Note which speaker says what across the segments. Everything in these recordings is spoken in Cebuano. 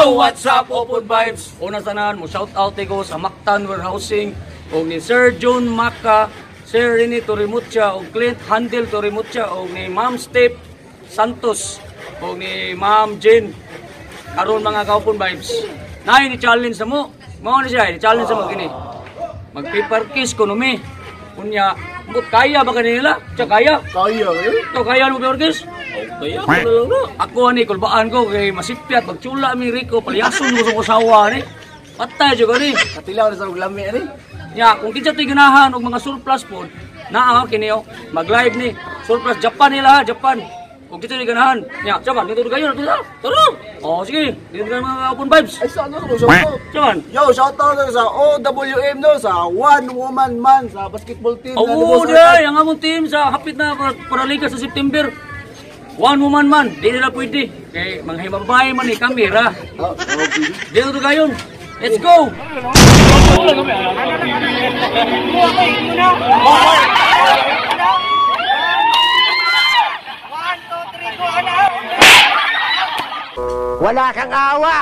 Speaker 1: Yo, what's up, Open Vibes? Una tanan, mo shout out ko sa Mactan Warehousing og ni Sir John Maca, Sir Rene Torimucha, og Clint Handel Torimucha, og ni Ma'am Step Santos, og ni Ma'am Jane. Karon mga ka-Open Vibes, naay ni challenge sa mo. Mao ni siya, ni challenge sa mo kini. Mag-paper kiss kuno mi. Unya, but kaya ba kanila? Siya kaya?
Speaker 2: Kaya eh.
Speaker 1: Ito, kaya mo paper kiss? Okay, ako na lang na. Ako ani, kulbaan ko kay masipyat, magtsula mi Rico, palyason ko sa kusawa ni. Patay jud ni.
Speaker 2: Katilaw na sa lami ani.
Speaker 1: Nya, kung kinsa to'y ganahan og mga surplus pod, naa kini oh, mag-live ni surplus Japan nila ha, Japan. Kung kinsa to'y ganahan, nya, Japan, dito kayo, dito na. Tara. Oh, sige, dito kayo mga Open Vibes.
Speaker 2: Ay sa ano sa shout out.
Speaker 1: Japan.
Speaker 2: Yo, shout out sa OWM no, sa One Woman Man sa basketball team.
Speaker 1: Oo, day, ang among team sa hapit na paraliga sa September. One woman man, di nila pwede. Kay mga babae man ni kami ra. Dito to kayon. Let's go.
Speaker 3: Wala kang awa.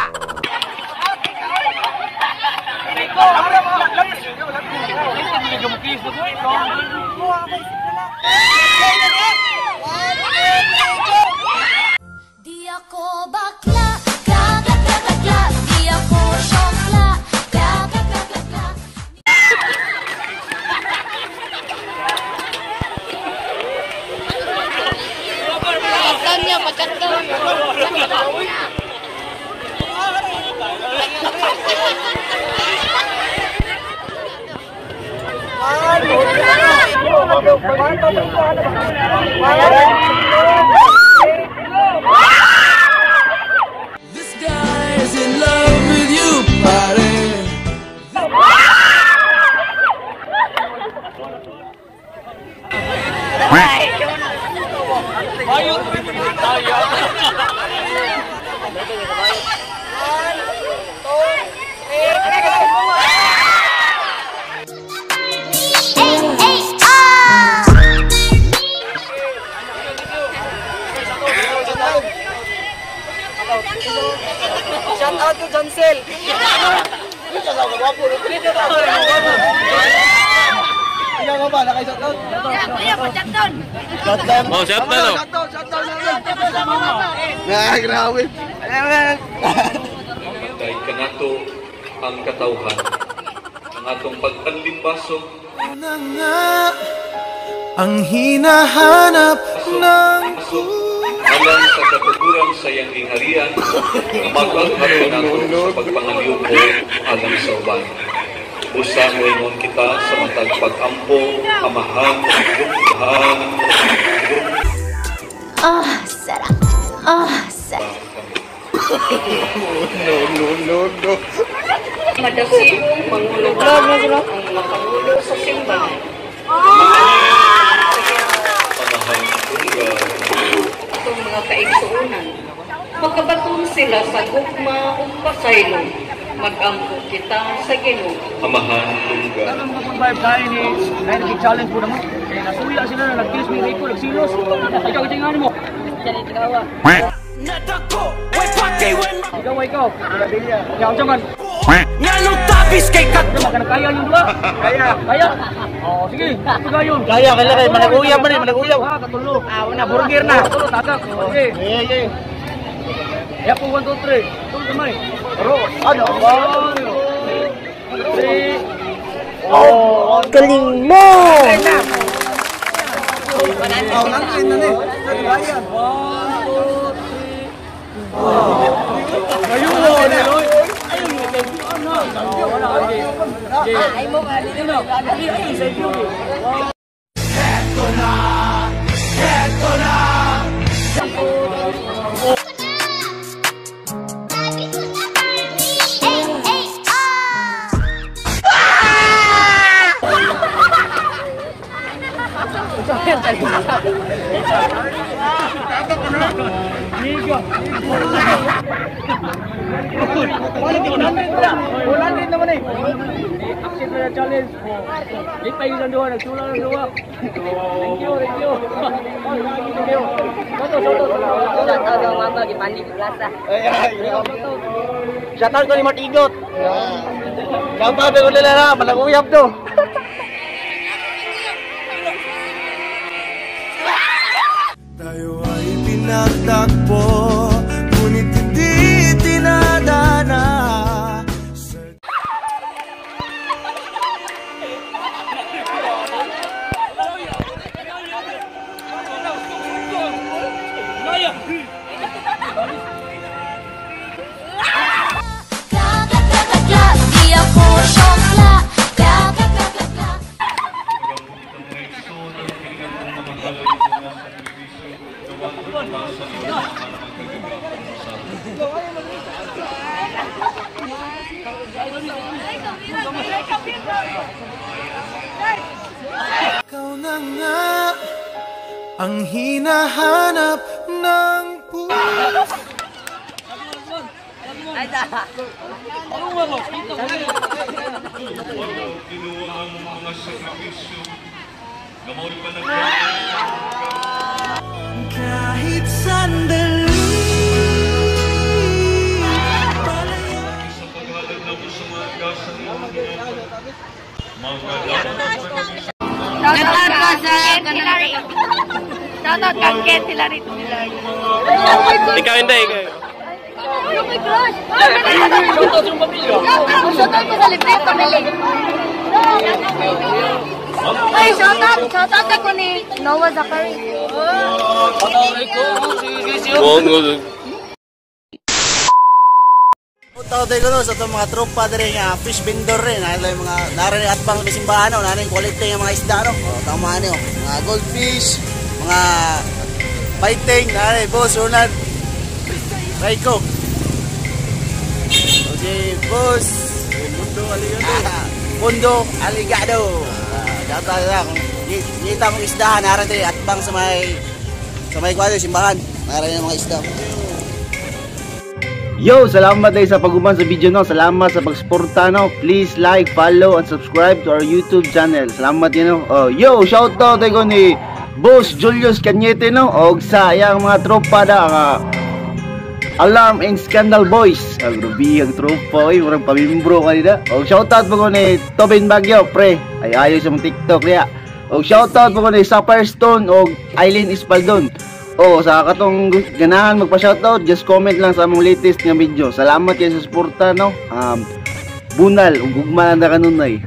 Speaker 4: Di ako bakla, kla kla kla kla kla. Di ako syokla, kla kla kla kla kla.
Speaker 5: This guy is in love with you, pare.
Speaker 4: Ay, ay, ah!
Speaker 3: Shout out to Jancel.
Speaker 2: Ikaw ka ba? Naka-shout out? Shout out.
Speaker 5: Oh, shout out.
Speaker 2: Shout out, shout out. Nah, grabe.
Speaker 6: Kay kanato ang katawhan, ang atong pagpanlimbasog
Speaker 5: Na nga ang hinahanap ng
Speaker 6: alang sa katuguran sa iyang gingharian, mag-aghat kanato sa pagpangaliyuko alang sa uban. Usa moingon kita sa matag pag-ampo, amahan, gumhan,
Speaker 4: Ah, sarap. Ah, sarap.
Speaker 2: No, no, no, no.
Speaker 7: Madasigong Pangulo ang mga pangulo sa simbahan.
Speaker 6: Amahan, tungga,
Speaker 7: Atong mga kaigsuonan. Makabaton sila sa gugma ug pasaylo. Magampo kita sa Ginoo.
Speaker 6: Amahan, tungga.
Speaker 1: Open Vibes tayo ni naay challenge po namo. Kay nasuya sila na nag-kiss mi Rico, nagsilos. Ikaw kitingan mo. Ikaw, ikaw. Ikaw, unsa man?
Speaker 5: Nganong tabis kay kat
Speaker 1: Unsa man kaya yung dua? Kaya. Kaya. Oh, sige. Ito gayon.
Speaker 3: Kaya, kaya, kaya. Managuyab man eh, managuyab.
Speaker 1: Ha, katulo.
Speaker 3: Ah, una, burger na.
Speaker 1: Katulo, tagak. Sige.
Speaker 2: Eh, eh.
Speaker 1: Ya po, 1, 2, 3. Tulo kamay.
Speaker 2: Pero, ano?
Speaker 1: 1, 2, 3.
Speaker 2: Oh,
Speaker 3: Galing mo!
Speaker 2: oh, nandiyan na ni.
Speaker 1: 1, 2, 3. Ayun, ayun. Ayun, ano? Wala, okay. Ay mo nga dito. Ay, sa iyo.
Speaker 5: Heto na! Heto na!
Speaker 4: Ay, ay, ah!
Speaker 1: Giga.
Speaker 2: 100 naman eh.
Speaker 1: Accept na challenge. Lipay yung duha, nagtula ng duha. Thank you, thank you. Thank you. Soto, soto.
Speaker 3: Shout out sa mama, gipani plaza.
Speaker 2: Ay, ay,
Speaker 1: Soto.
Speaker 3: Shout out ko ni Mart Igot. Shout out ko nila na, malaguyab to.
Speaker 5: Tayo ay pinagtakpo, ngunit hindi tinadhana.
Speaker 4: Bla bla bla bla bla, di ako syokla. Bla bla bla bla bla.
Speaker 5: Ikaw na nga ang hinahanap ng puso. Kahit sandali
Speaker 4: Shoutout ka sa Hilary. Shoutout ka Ken Hilary.
Speaker 3: Ikaw hindi, ikaw.
Speaker 4: Oh my gosh! Shoutout! Shoutout ko sa libre family. Ay, shoutout! Shoutout ako ni Noah Zachary.
Speaker 2: Punta ko no sa itong mga tropa diri nga fish vendor rin. Nara yung mga nara yung atbang sa simbahan no, nara yung quality ng mga isda no. Oh, tama ni oh. Mga goldfish, mga fighting, nara boss Ronald. Raiko. Okay, boss. Mundo Aligado. Mundo Aligado. Data lang. Ngita mong isda nara diri atbang sa may kwado simbahan. Nara yung mga isda.
Speaker 8: Yo, salamat dahil sa pag-uban sa video no. Salamat sa pagsuporta no. Please like, follow and subscribe to our YouTube channel. Salamat yun no. Oh, yo, shout out ko ni Boss Julius Cañete no og sa iyang mga tropa da nga Alarm and Scandal Boys. Ang grabe ang tropa oy, murag pamimbro kanila. Og shout out po ko ni Tobin Bagyo, pre. Ay ayo sa mong TikTok niya. Og shout out po ko ni Sapphire Stone og Eileen Espaldon. O sa katong ganahan magpa-shoutout, just comment lang sa among latest nga video. Salamat kayo sa suporta no. Bunal ug gugma na kanunay.